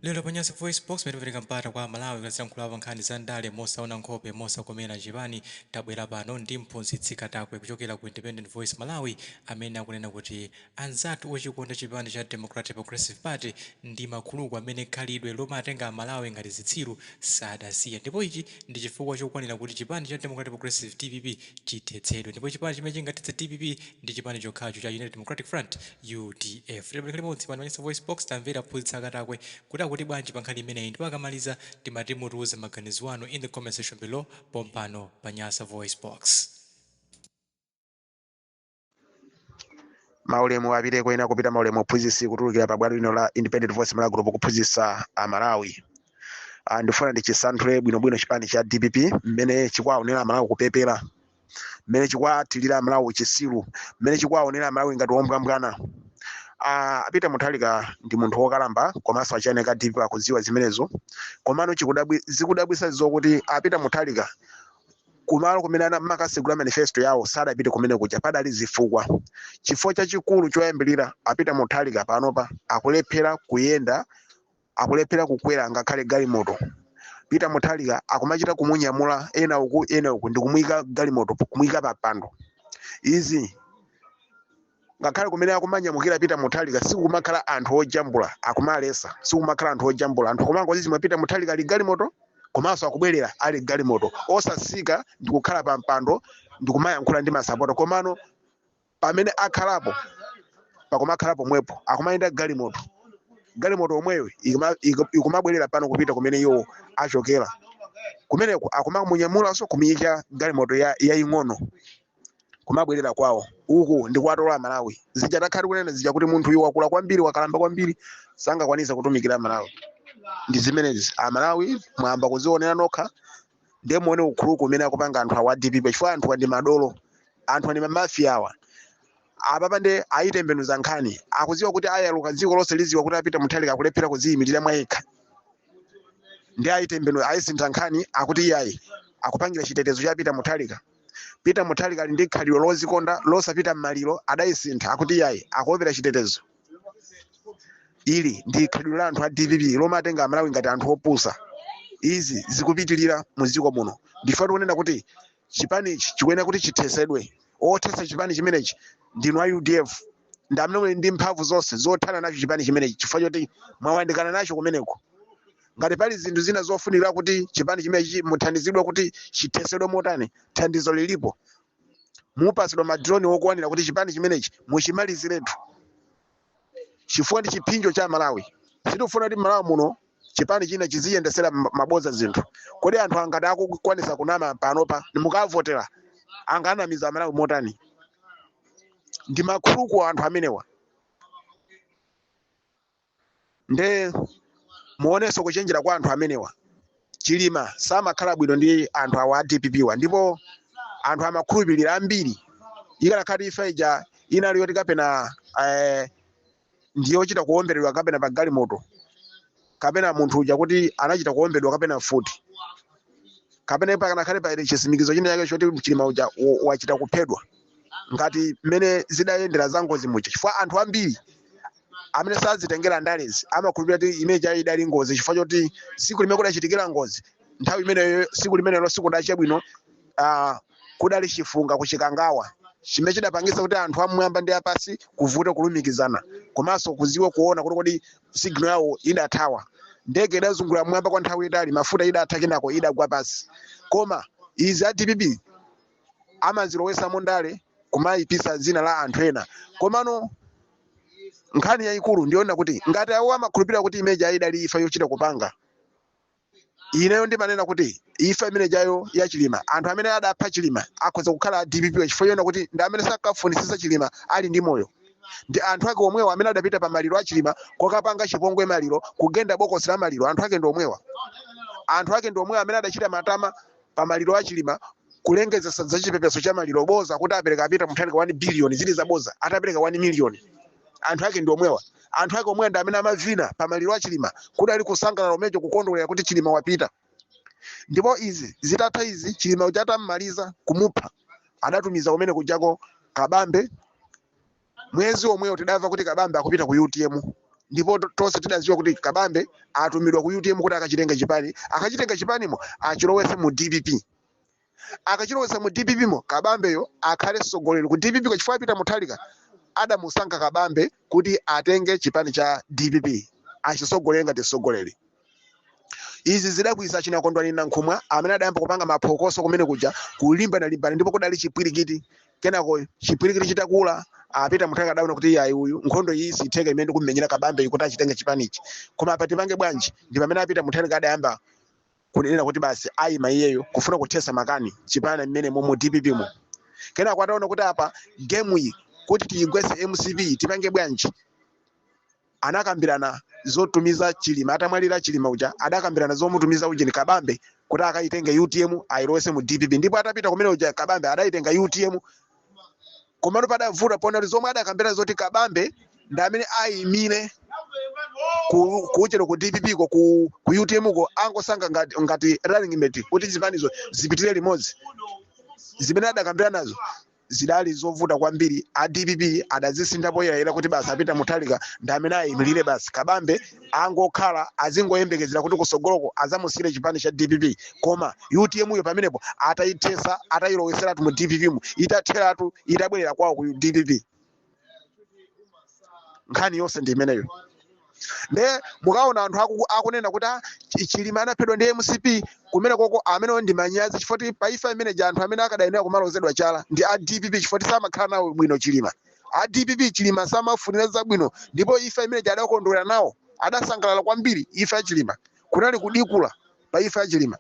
Lero pa Nyasa VoiceBox, pamene tipereka mpata kwa Amalawi kuti aziyankhulapo nkhani za ndale mosaona nkhope, mosakomera chipani, tabwera pano ndi mphunzitsi Katakwe kuchokera ku Independent Voice Malawi, amene akunena kuti anzathu ochikonda chipani cha Democratic Progressive Party ndi makhuluku amene khalidwe lomatenga Amalawi ngati zitsiru sadasiye, ndipo ichi ndi chifukwa chokwanira kuti chipani cha Democratic Progressive, DPP, chithetsedwe, ndipo chipani chimene chingathetse DPP ndi chipani chokhacho cha United Democratic Front, UDF. Tiyeni limodzi pano pa Nyasa VoiceBox, tamvera phunzitsi Katakwe kuti akuti bwanji pa nkhani imeneyi, ndipo akamaliza timati mutiuze maganizo anu in the comment section below pompano pa Nyasa VoiceBox. Maulemu apite kwena kupita maulemu ophunzitsi kutulukira pa bwalo lino la Independent Voice Malawi Group kuphunzitsa Amalawi. Ndifuna ndichisanthule bwinobwino chipani cha DPP, mmene chikuwaonera Amalawi kupepera, mmene chikuwathirira Amalawi uchisiru, mmene chikuwaonera Amalawi ngati ombwambwana. Peter Mutharika ndi munthu wokalamba, komanso achani ka DPP akudziwa zimenezo. Komano zikudabwisa zokuti a Peter Mutharika kumalo kumene amakasegula manifesto yawo sadapite kumene kuja, padali zifukwa. Chifukwa chachikulu choyambirira, a Peter Mutharika panopa akulephera kuyenda, akulephera kukwera ngakhale galimoto. Peter Mutharika akumachita kumunyamula ena uku ena uku ndikumuyika galimoto, kumuyika pa mpando. Izi ngakhale kumene akumanyamukira Peter Mutharika sikumakhala anthu ojambula, akumalesa, sikumakhala anthu ojambula. Anthu kumangozizimwa Peter Mutharika ali galimoto, komanso akubwerera ali galimoto, osasika ndikukhala pa mpando ndikumayankhula ndi masapota. Komano pamene akhalapo pakumakhala pomwepo, akumayenda galimoto, galimoto omweyo ikumabwerera pano kupita kumene iwo achokera. Kumeneko akumamunyamulanso kumuyika galimoto yaying'ono kumabwerera kwawo. Uku ndikuwatola Amalawi. Zija takhala tikunena zija kuti munthu uyu wakula kwambiri, wakalamba kwambiri, sangakwanisa kutumikira Amalawi, ndi zimenezi. Amalawi mwayamba kuzionera nokha, ndiye muone ukhuluku umene akupanga anthu awa a DPP, chifukwa anthuwa ndi madolo, anthu ndi mamafiya awa. Apapa nde ayitembenuza nkhani, akudziwa kuti ayaluka, dziko lonse lidziwa kuti a Peter Mutharika akulephera kudziyimirira mwa yekha, ndi ayitembenuza, ayisintha nkhani, akuti iyayi, akupangira chitetezo cha Peter Mutharika. Peter Mutharika ali ndi khalidwe lozikonda, losapita m'maliro, adayisintha, akuti iyayi, akuopera chitetezo. Ili ndi khalidwe la anthu a DPP lomatenga Amalawi ngati anthu opusa. Izi zikupitilira mu dziko muno. Ndife tikunena kuti chipanichi chikuyenera kuti chithesedwe. Othetsa chipani chimenechi ndinu a UDF, ndi amene muli ndi mphamvu zonse zothana nacho chipani chimenechi, chifukwa choti mwawandikana nacho kumeneko. Ngati pali zinthu zina zofunikira kuti chipani chimenechi muthandizidwe kuti chithesedwe motani, thandizo lilipo. Mupatsidwa madroni okwanira kuti chipani chimenechi muchimaliziretu, chifukwa ndi chipsinjo cha Malawi. Sitikufuna kuti Malawi muno chipani china chiziyendesera mabodza zinthu. Kodi anthu angati akukwanisa kunama panopa mukavotera anganamiza Malawi motani? Ndi makhuluku anthu amenewa. Nde muonenso kuchenjera kwa anthu amenewa. Chilima samakhala bwino ndi anthu awa a DPP wa, ndipo anthu amakhulupirira ambiri. Ikanakhala imfa ija inali yoti kapena ndiyochita kuwomberedwa kapena pa galimoto, kapena munthu uja kuti anachita kuwombedwa kapena mfuti, kapena pakanakhale pa chitsimikizo china chake choti Chilima uja wachita kuphedwa ngati mmene zidayendera za ngozi muja, chifukwa anthu ambiri amene sazitengera ndalezi amakhulupirira kuti imene ija idali ngozi, chifukwa choti siku limene kudachitikira ngozi, nthawi imeneyo, siku limenelo sikudache bwino, kudali chifunga kuchikangawa chimene chidapangisa kuti anthu amwamba ndi apasi kuvuta kulumikizana komanso kuziwa kuona kuti kodi signal yawo idathawa. Ndege idazungulira mwamba kwa nthawi itali, mafuta idatha, kenako idagwa pasi. Koma izi a DPP amazilowesa mundale kumayipisa dzina la anthu ena. Komano nkhani yayikulu ndiyoona kuti ngati awo amakhulupirira kuti imene ija idali imfa yochita kupanga, ineyo ndimanena kuti imfa imene ijayo ya Chilima, anthu amene adapha Chilima akhoza kukhala a DPP, chifukwa yoona kuti ndi amene sakafunisisa Chilima ali ndi moyo. Ndi anthu ake omwewa amene adapita pa maliro a Chilima kokapanga chipongwe maliro, kugenda bokosi la maliro. Anthu ake ndi omwewa, anthu ake ndi omwewa amene adachita matama pa maliro a Chilima, kulengezesa za chipepeso cha maliro boza kuti apereka a Peter Mutharika 1 billion, zili zaboza, atapereka 1 million. Anthu ake ndi omwewa, anthu ake omwewa ndi amene amavina pa maliro a Chilima, kudali kusangalala umejo, kukondwerera kuti Chilima wapita. Ndipo izi zitatha izi, Chilima uja atammaliza kumupha, adatumiza kumene kujako Kabambe. Mwezi omwewo tidamva kuti Kabambe akupita ku UTM. Ndipo tonse tidadziwa kuti Kabambe atumidwa ku UTM kuti akachitenga chipani, akachitenga chipanimo achilowetse mu DPP. Akachilowetsa mu DPP mo, Kabambeyo akhale mtsogoleri ku DPP, chifukwa Peter Mutharika adamusankha Kabambe kuti atenge chipani cha DPP achisogolere ngati mtsogoleri. Izi zidakwiyitsa Chinakondwani Nankhumwa, amene adayamba kupanga maphokoso kumene kuja, kulimbana-limbana, ndipo kudali chipwirikiti. Kenako chipwirikiti chitakula, a Peter Mutharika adaona kuti iyayi, uyu nkhondo iyi sitheka imene ndikumenyera Kabambe kuti achitenge chipanichi, koma apa tipange bwanji? Ndi pamene a Peter Mutharika adayamba kunena kuti basi, ayima iyeyo kufuna kuthesa makani chipani mmene mu DPP mo. Kenako ataona kuti apa game iyi kuti tiyigwetse MCP tipange bwanji, anakambirana zotumiza Chilima. Atamwalira Chilima uja, adakambirana zomutumiza ujeni Kabambe kuti akayitenge UTM ayilowetse mu DPP. Ndipo atapita kumene uja Kabambe adayitenga UTM, komano padavuta pona kuti zomwe adakambirana zoti Kabambe ndi amene ayimire kuchero ku DPP ko, ku UTM ko, angosankha ngati running mate kuti zipanizo zipitire limodzi, zimene adakambirana nazo zidali zovuta kwambiri. A DPP adazisintha poyerayera kuti basi, a Peter Mutharika ndi amene ayimirire basi, Kabambe angokhala azingoyembekezera kuti kusogoloko azamusiyire chipani cha DPP, koma UTM yo pamenepo atayithesa, atayiloweseratu mu DPP mu, itatheratu, itabwerera kwawo ku DPP. Nkhani yonse ndi imeneyo. Nde mukaona anthu akunena kuti, "Ah, Chilima anaphedwa ndi MCP," kumene koko amene ndi manyazi, chifukwa pa imfa imene ja anthu amene akadayenera kumalozedwa chala ndi a DPP, chifukwa samakhala nawo bwino Chilima. A DPP Chilima samafunira zabwino, ndipo imfa imene ja adakondwera nawo, adasangalala kwambiri imfa ya Chilima. Kunali kudikula pa imfa ya Chilima.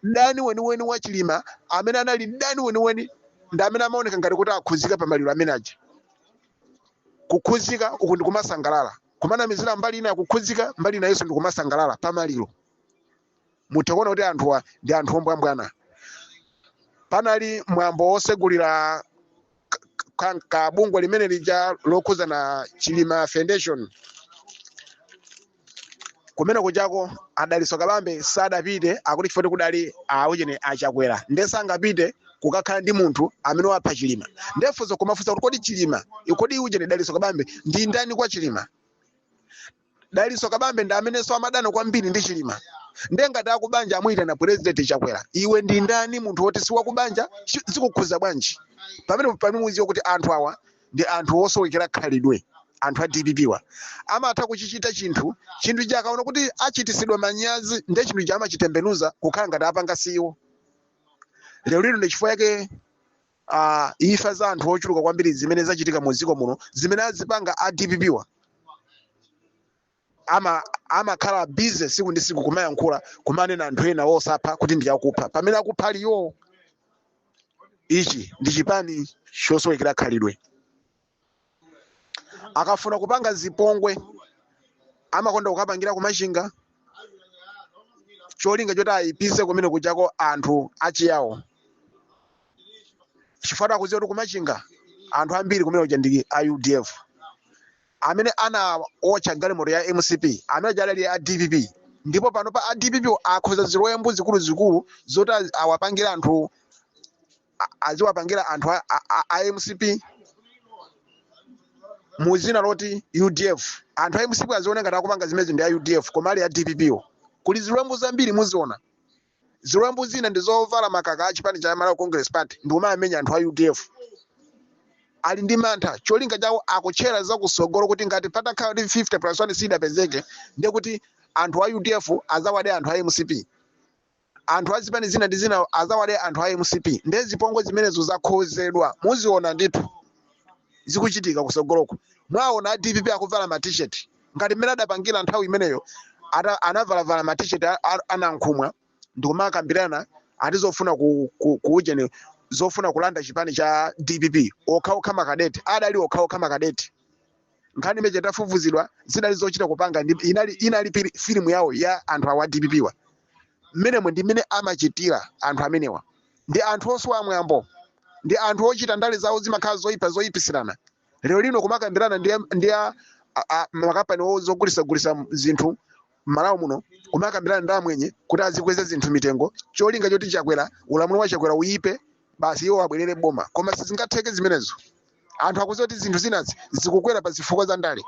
Dani weniweni wa Chilima, amene anali dani weniweni, ndi amene amaoneka ngati kuti akhuzika pa maliro amene aja. Kukhuzika uku ndikumasangalala, kumanamizira mbali ina kukhuzika, mbali inayonso ndikumasangalala pa maliro. Mutha kuona kuti anthuwa ndi anthu ombwambwana. Panali mwambo wosegulira kabungwe limene lija lokhuza na Chilima Foundation. Kumene kuchako adaliso Kabambe sadapite, akuti chifukwa kudali auchene achakwera, nde sangapite kukakhala ndi munthu amene wapha Chilima. Ndefunso kumafunsa kuti kodi Chilima, kodi uchene Daliso Kabambe ndi ndani kwa Chilima? Daliso Kabambe ndi amenenso amadana kwambiri ndi Chilima. Nde ngati akubanja amuyitana President Chakwera, iwe ndi ndani, munthu woti si wakubanja? Zikukhuza bwanji pamene pamene muziwa kuti anthu awa ndi anthu osowekera khalidwe? Anthu a DPP wa amatha kuchichita chinthu ichi akaona kuti achitisidwa manyazi, nde chinthu ichi amachitembenuza kukhala ngati apanga siwo. Lero lino ndi chifukwa yake imfa za anthu ochuluka kwambiri zimene zachitika mu dziko muno, zimene azipanga a DPP wa, amakhala busy siku ndi siku kumayankhula, kumanena anthu ena osapha kuti ndi akupha, pamene akupha aliyo. Ichi ndi chipani chosowekera khalidwe. Akafuna kupanga zipongwe amakonda kukapangira kumachinga, cholinga choti ayipise kumene kuchako anthu achiyawo, chifukwa akudziwa kuti kumachinga anthu ambiri kumene kuja ndi a UDF. Amene anaotcha galimoto ya MCP amene adali a DPP, ndipo pano pa a DPP akhoza ziwembu zikuluzikulu zoti awapangira anthu, aziwapangira anthu a MCP mu zina loti UDF. Anthu a MCP aziona ngati akupanga zimezi ndi a UDF, koma ali a DPP wo. Kuli ziwembu zambiri, muziona ziwembu zina ndi zovala makaka a chipani cha Malawi Congress Party ndi kumamenya anthu a UDF. Ali ndi mantha, cholinga chawo akutchera zakusogolo kuti ngati patakhala kuti 50 plus 1 sidapezeke, ndiye kuti anthu a UDF azawade anthu a MCP, anthu azipani zina ndi zina azawade anthu a MCP. Ndiye zipongwe zimenezo zakhozedwa, muziona ndithu zikuchitika kusogoloko. Mwaona a DPP akuvala ma T-shirt ngati mmene adapangira nthawi imeneyo, anavalavala ma T-shirt anankhumwa ndikumakambirana ati zofuna ku ujeni, zofuna kulanda chipani cha DPP. Okhaokha makadeti adali okhaokha makadeti. Nkhani imene itafufuzidwa, zidali zochita kupanga, inali filimu yawo ya anthu awa DPP wa. Mmenemwe ndi mmene amachitira anthu amenewa. Ndi anthu osowa mwambo, ndi anthu ochita ndale zawo zimakhala zoyipa, zoyipisirana. Lero lino kumakambirana ndi makampani zogulisagulisa zinthu m'Malawi muno, kumakambirana ndi amwenye kuti azikweza zinthu mitengo, cholinga choti Chakwera, ulamuliro wa Chakwera uyipe basi, iwo abwerere boma. Koma sizingatheke zimenezo. Anthu akudziwa kuti zinthu zinazi zikukwera pa zifukwa za ndale.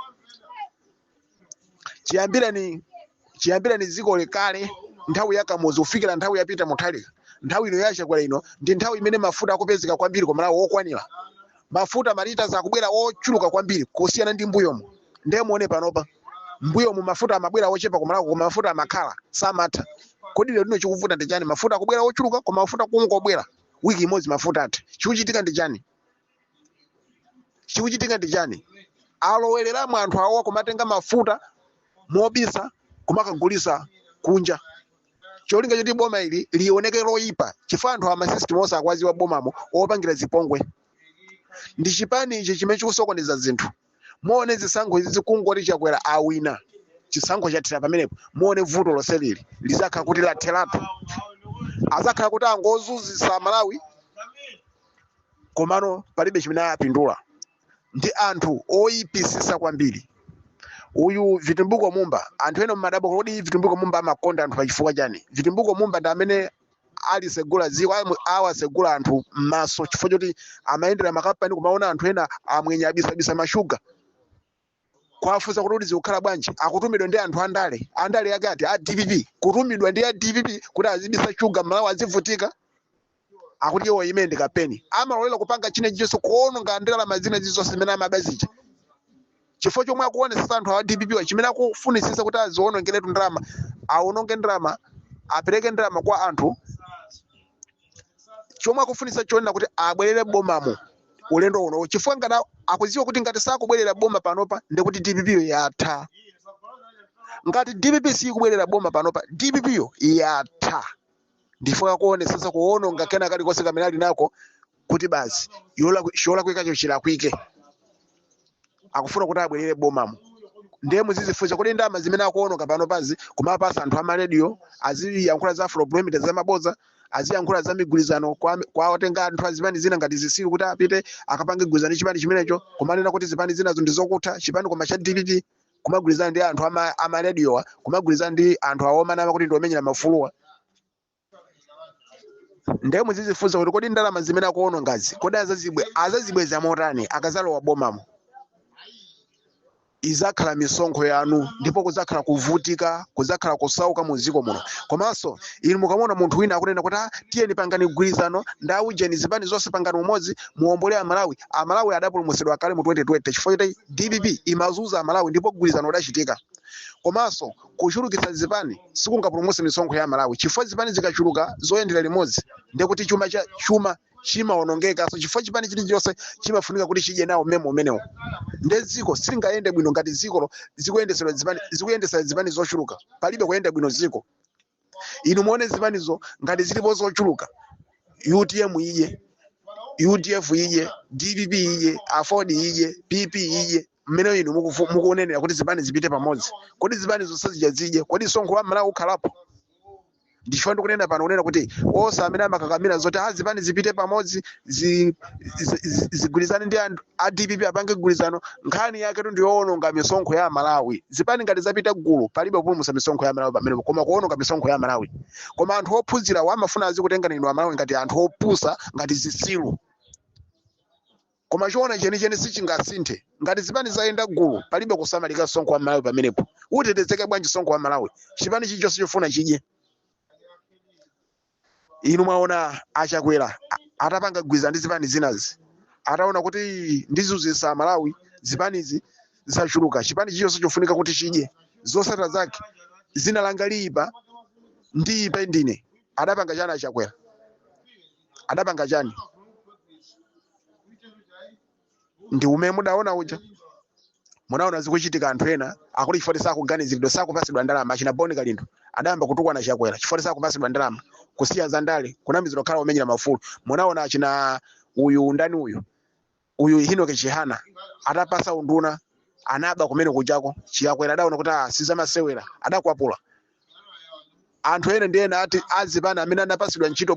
Chiyambirani dziko likale, nthawi ya Kamuzu kufikira nthawi ya Peter Mutharika, nthawi ino ya Chakwera ino ndi nthawi imene mafuta akupezeka kwambiri ku Malawi okwanira. Mafuta malita akubwera ochuluka kwambiri kusiyana ndi mbuyomu. Ndiye muone panopa, mbuyomu mafuta amabwera ochepa ku Malawi, koma mafuta amakhala samatha. Kodi lero lino chikuvuta ndi chani? Mafuta akubwera ochuluka, koma mafuta kungobwera wiki imodzi mafuta atha. Chikuchitika ndi chani? Chikuchitika ndi chani? Alowereramo anthu awo kumatenga mafuta mobisa kumakagulisa kunja, cholinga choti boma ili lioneke loyipa, chifukwa anthu ama system onse akwaziwa bomamo opangira zipongwe. Ndi chipani ichi chimene chikusokoneza zinthu. Muone zisankho izi zikungoti Chakwera awina, chisankho chathera pamenepo. Muone vuto lonse lili lizakhala kuti latheratu, azakhala kuti angozunzitsa Malawi, komano palibe chimene apindula. Ndi anthu oyipisisa kwambiri. Uyu Vitumbuko Mumba, anthu ena mmadabwa, kodi Vitumbuko Mumba amakonda anthu pachifukwa chani? Vitumbuko Mumba ndi amene alisegula dziko, awasegula anthu m'maso, chifukwa choti amayendera makampani kumaona anthu ena amwenye abisabisa mashuga, kwafunsa kuti zikukhala bwanji? Akutumidwa ndi anthu andale, andale ake ati a DPP, kutumidwa ndi a DPP kuti azibisa shuga, Malawi azivutika. Akuti iwo imene ndi kapeni, amalolera kupanga china chilichonse kuononga ndalama zina zilizonse zimene amabazija, chifukwa chomwe akuonesesa anthu a DPP wa chimene akufunisisa kuti azionongeretu ndalama, aononge ndalama, apereke ndalama kwa anthu, chomwe akufunisa chonena kuti abwerere bomamo ulendo uno, chifukwa ngati akuziwa kuti ngati sakubwerera boma panopa ndikuti DPP yo yatha. Ngati DPP sikubwerera boma panopa, DPP yo yatha. Ndifuna kuonesesa kuononga kena kalikonse kamene ali nako kuti basi cholakwikacho chilakwike. Akufuna kuti abwerere bomamo. Ndiye muzizifunsa kuti ndalama zimene akuononga panopazi kumapasa anthu amarediyo aziyankhula za Afrobarometer zamaboza, aziyankhula za migwirizano kwa otenga anthu azipani zina ngati zisilu kuti apite akapange gwirizano chipani chimenecho, kumanena kuti zipani zinazo ndi zokutha chipani koma cha DPP, kumagwirizana ndi anthu amarediyowa, kumagwirizana ndi anthu awomanama kuti ndi omenyera mafuluwa. Ndiye muzizifunsa kuti kodi ndalama zimene akuonongazi, kodi azazibweza motani akazalowa bomamo? Izakhala misonkho yanu, ndipo kuzakhala kuvutika, kuzakhala kusauka mu dziko muno. Komanso inu mukamona munthu wina akunena kuti, "Ah, tiyeni pangani mgwirizano ndaujeni zipani zonse, pangani umodzi muombole Amalawi." Amalawi adapulumutsidwa kale mu 2020 chifukwa choti DPP imazunza Amalawi, ndipo mgwirizano udachitika. Komanso kuchulukitsa zipani sikungapulumutse misonkho ya Malawi, chifukwa zipani zikachuluka zoyendera limodzi ndekuti chuma cha chuma chimawonongeka. So chifukwa chipani chilichonse chimafunika kuti chidye nawo mmemo umenewo, nde dziko silingayende bwino ngati dzikolo zikuyendesedwa zipani, zikuyendesa zipani zochuluka. Palibe kuyenda bwino dziko. Inu muone zipanizo ngati zilipo zochuluka, UTM idye, UDF idye, DPP idye, AFORD idye, PP idye, mmene inu mukunenera kuti zipani zipite pamodzi, kodi zipani zonse zija zidye, kodi msonkho wa Malawi ukhalapo? Ndichifukwa ndikunena pano kunena kuti onse amene amakakamira zoti ah, zipani zipite pamodzi, zigwirizane ndi anthu a DPP, apange gwirizano, nkhani yaketu ndiyowononga misonkho ya Malawi. Zipani ngati zapita gulu, palibe kupulumutsa misonkho ya Malawi pamenepo, koma kuwononga misonkho ya Malawi. Koma anthu ophunzira amafuna azikutenga inu Amalawi ngati anthu opusa, ngati zisilu, koma choona chenicheni sichingasinthe. Ngati zipani zayenda gulu, palibe kusamalika msonkho wa Malawi pamenepo. Utetezeke bwanji msonkho wa Malawi? Chipani chilichonse chofuna chidye. Inu mwaona Achakwera atapanga gwirizano ndi zipani zinazi, ataona kuti ndizunzitsa Malawi, zipanizi zachuluka, chipani chilichonse chofunika kuti chidye, zotsatira zake zina langa liyipa ndiyipe ndine. Adapanga chani Achakwera? Adapanga chani? Ndi umene mudaona uja, munaona zikuchitika. Anthu ena akuti chifukwa sakuganiziridwa, sakupasidwa ndalama, achina Boni Kalindo adayamba kutukwana Chakwera chifukwa sakupasidwa ndalama, kusiya zandale, kunamizidwa kukhala omenyera maufulu. Munaona achina uyu ndani uyu, uyu Enoch Chihana, atapasa unduna anaba kumene kujako. Chakwera adaona kuti ah, sizamasewera, adakwapula anthu ena ndi ena ati azipani amene anapasidwa ntchito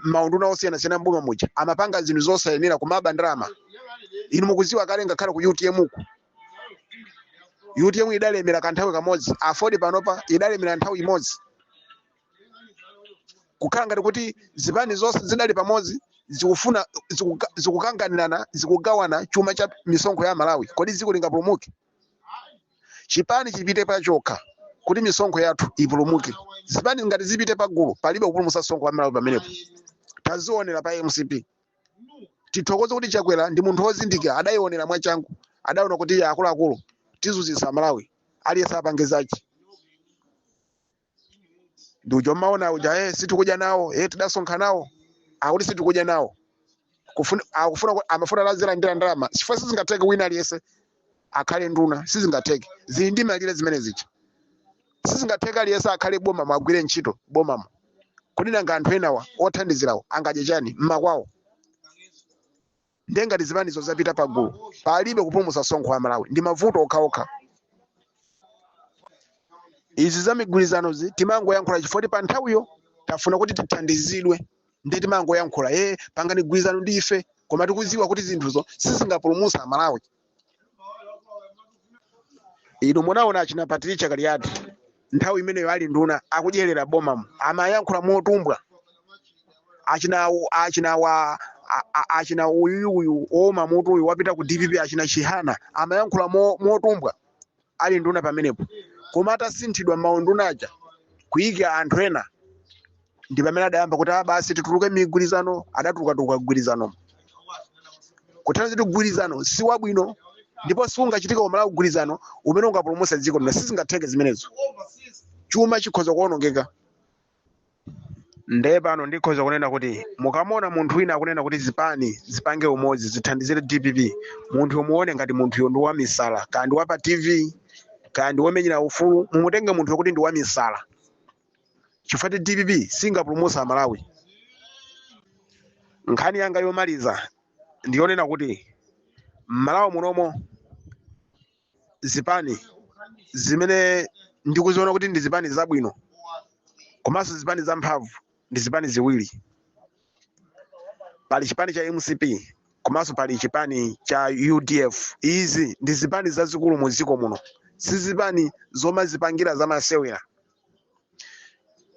maunduna osiyanasiyana mboma muja, amapanga zinthu zosayenera, kumaba ndalama. Inu mukuziwa kale ngakhale ku UTM uku, UTM idalemera kanthawi kamodzi, AFORD panopa idalemera nthawi imodzi, kukhala ngati kuti zipani zonse zidali pamodzi zikufuna zikukanganirana, zikugawana chuma cha misonkho ya Malawi. Kodi dziko lingapulumuke? Chipani chipite pachokha kuti misonkho yathu ipulumuke. Zipani ngati zipite pagulu, palibe kupulumutsa msonkho wa Malawi pamenepo. Tazionera pa MCP. Tithokoze kuti Chakwera ndi munthu wozindikira, adayionera mwachangu, adaona kuti ya akuluakulu tizunzitsa Malawi, aliyense apange zache. Ndi uja mmaona uja, sitikudya nawo, tidasonkha nawo, akuti sitikudya nawo. Kufuna akufuna amafuna lazilandira ndalama, chifukwa sizingatheke wina aliyense akhale nduna, sizingatheke, zili ndi malire zimene zija. Sizingatheke aliyense akhale boma, mwagwire ntchito bomamo. Kodi nanga anthu enawa othandizirawo angadye chani mmakwawo? Ndiye ngati zipanizo zapita pagulu, palibe kupulumutsa msonkho wa Malawi, ndi mavuto okhaokha. Izi za migwirizanozi timangoyankhula chifukwa pa nthawiyo tafuna kuti tithandizidwe, ndiye timangoyankhula, pangani gwirizano ndi ife, koma tikudziwa kuti zinthuzo sizingapulumutsa Malawi. Inu munaona achina Patricia Kaliati nthawi imeneyo ali nduna akudyerera bomamo, amayankhula motumbwa. Achina wa achina uyuyuyu owoma mutu uyu wapita ku DPP, achina Chihana, amayankhula motumbwa ali nduna pamenepo. Koma atasinthidwa maunduna aja kuyika anthu ena, ndi pamene adayamba kuti basi tituluke migwirizano. Adatulukatuluka mgwirizano, kuthandiza kuti mgwirizano si wabwino ndipo siungachitika kumala mgwirizano umene ungapulumutse dziko lino. Sizingatheke zimenezo, chuma chikhoza kuwonongeka. Ndiye pano ndikhoza kunena kuti mukamona munthu wina akunena kuti zipani zipange umodzi zithandizire DPP, munthu umuone ngati munthuyo ndi wamisala, kaya ndi wa pa TV, kaya ndi womenyera ufulu, mumutenge munthuyo kuti ndi wamisala, chifukwa ti DPP singapulumutsa Malawi. Nkhani yanga yomaliza ndiyonena kuti m'Malawi munomo zipani zimene ndikuziona kuti ndi zipani zabwino komanso zipani zamphamvu ndi zipani ziwiri. Pali chipani cha MCP komanso pali chipani cha UDF. Izi ndi zipani zazikulu mu dziko muno, si zipani zomazipangira zamasewera.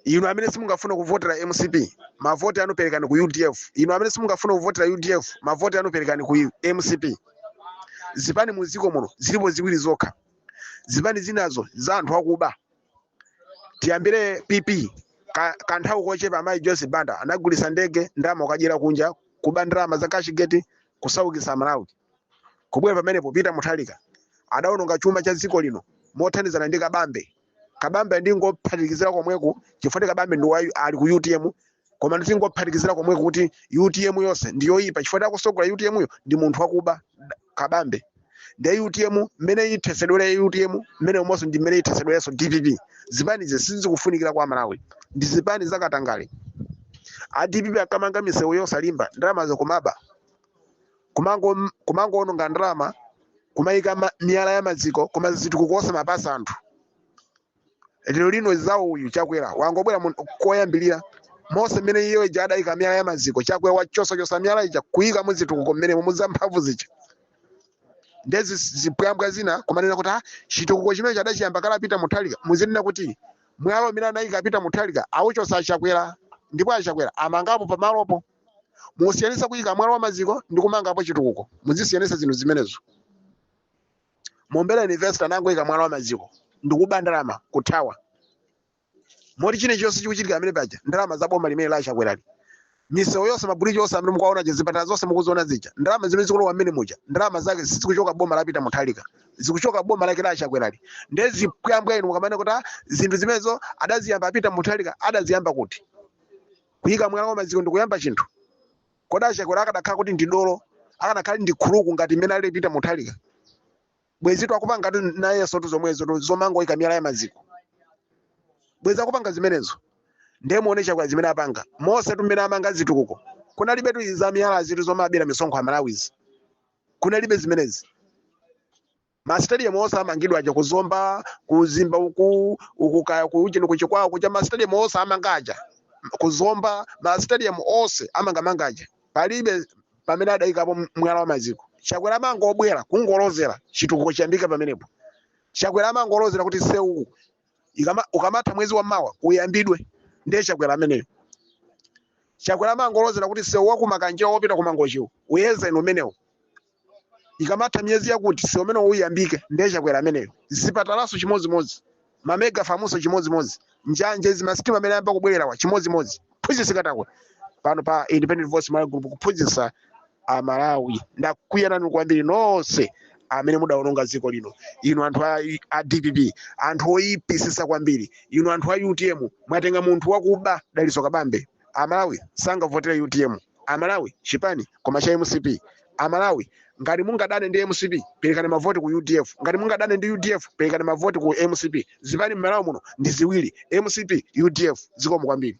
Inu amene simungafuna kuvotera MCP, mavoti anu perekani ku UDF. Inu amene simungafuna kuvotera UDF, mavoti anu perekani ku MCP. Zipani mu dziko muno zilipo ziwiri zokha, zipani zinazo za anthu akuba. Tiyambire PP, kanthawi kochepa amayi Joyce Banda anagulitsa ndege, ndalama kukadyera kunja, kuba ndalama za cashgate, kusaukitsa Malawi. Kubwera pamenepo Peter Mutharika adawononga chuma cha dziko lino mothandizana ndi Kabambe. Kabambe ndingophatikizira komweko chifukwa Kabambe ndi ali ku UTM, koma ndingophatikizira komweko kuti UTM yonse ndi yoyipa, chifukwa akusogola UTM yo ndi munthu wakuba Kabambe. Ndiye UTM mmene ithesedwere UTM, mmene umonso ndi mmene ithesedwerenso DPP. Zipanizi sizikufunikira kwa Malawi, ndi zipani zakatangale. A DPP akamanga misewu yosalimba, ndalama zokumaba, kumangoononga ndalama, kumayika miyala ya maziko, koma zitukuko osamapasa anthu. Lero lino zawo uyu Chakwera wangobwera koyambilira mose mmene iye ija adayika miyala ya maziko, Chakwera wachosachosa miyala ija kuyika muzitukuko mmene muzamphamvu zija. Ndezi zipwambwa zina kumanena kuti chitukuko chimene chadachiyamba kala Peter Mutharika, muzinena kuti mwala umene anayika Peter Mutharika awuchosa Achakwera, ndipo Achakwera amangapo pamalopo. Musiyanisa kuyika mwala wa maziko ndi kumangapo chitukuko, muzisiyanisa zinthu zimenezo. Mombera University anangoyika mwala wa maziko ndikuba ndalama kuthawa, moti chilichonse chikuchitika amene paja ndalama za boma limene la Chakwerali. Misewu yonse, mabridge onse amene mukuwaona, zipatala zonse mukuziona zija, ndalama zimene zikulowa mmene muja, ndalama zake sizikuchoka boma la Peter Mutharika, zikuchoka boma lake la Chakwerali. Ndiye zipwambwa inu mukamane kuti zinthu zimenezo adaziyamba Peter Mutharika, adaziyamba kuti kuyika mwala wa maziko ndikuyamba chinthu? Kodi Achakwera akadakhala kuti ndi dolo, akanakhala ndi khuluku ngati mmene ali Peter Mutharika, bwezi twakupanga tu nayenso tu zomwezo tu zomangoyika miyala ya maziko, bwezi akupanga zimenezo. Ndiye muone Chakwera zimene apanga mose tu mmene amanga zitukuko, kunalibe tu za miyala zitu zomabera misonkho ya Malawizi, kunalibe zimenezi. Mastadium onse amangidwa aja kuzomba, kuzimba uku uku, kaya kuuchini kuchikwawo kucha, mastadium onse amanga aja kuzomba, mastadium onse amangamanga aja, palibe pamene adayikapo mwala wa maziko. Chakwera amangobwera kungolozera, chitukuko chiyambika pamenepo. Chakwera amangolozera kuti sewu ukamatha mwezi wa mawa uyambidwe, ndiye Chakwera ameneyo. Chakwera amangolozera kuti sewu wakumakanjira wopita kumangochiwo uyeze inu umenewo. Ikamatha miyezi yakuti msewu umene uyambike, ndiye Chakwera ameneyo. Zipatalaso chimodzimodzi, ma mega farmso chimodzimodzi, njanje izi, masitima amene ayamba kubwererawa chimodzimodzi. Phunzitsi Katakwe pano pa Independent Voice Malawi Group kuphunzitsa Amalawi. Ndakwiya nanu kwambiri nonse amene mudawononga dziko lino, inu anthu a DPP, anthu oyipisisa kwambiri, inu anthu a UTM. Mwatenga munthu wakuba, Dalitso Kabambe. Amalawi sangavotere UTM. Amalawi chipani koma cha MCP. Amalawi, ngati mungadane ndi MCP, perekani mavoti ku UDF. Ngati mungadane ndi UDF, perekani mavoti ku MCP. Zipani m'Malawi muno ndi ziwiri, MCP, UDF. Zikomo kwambiri.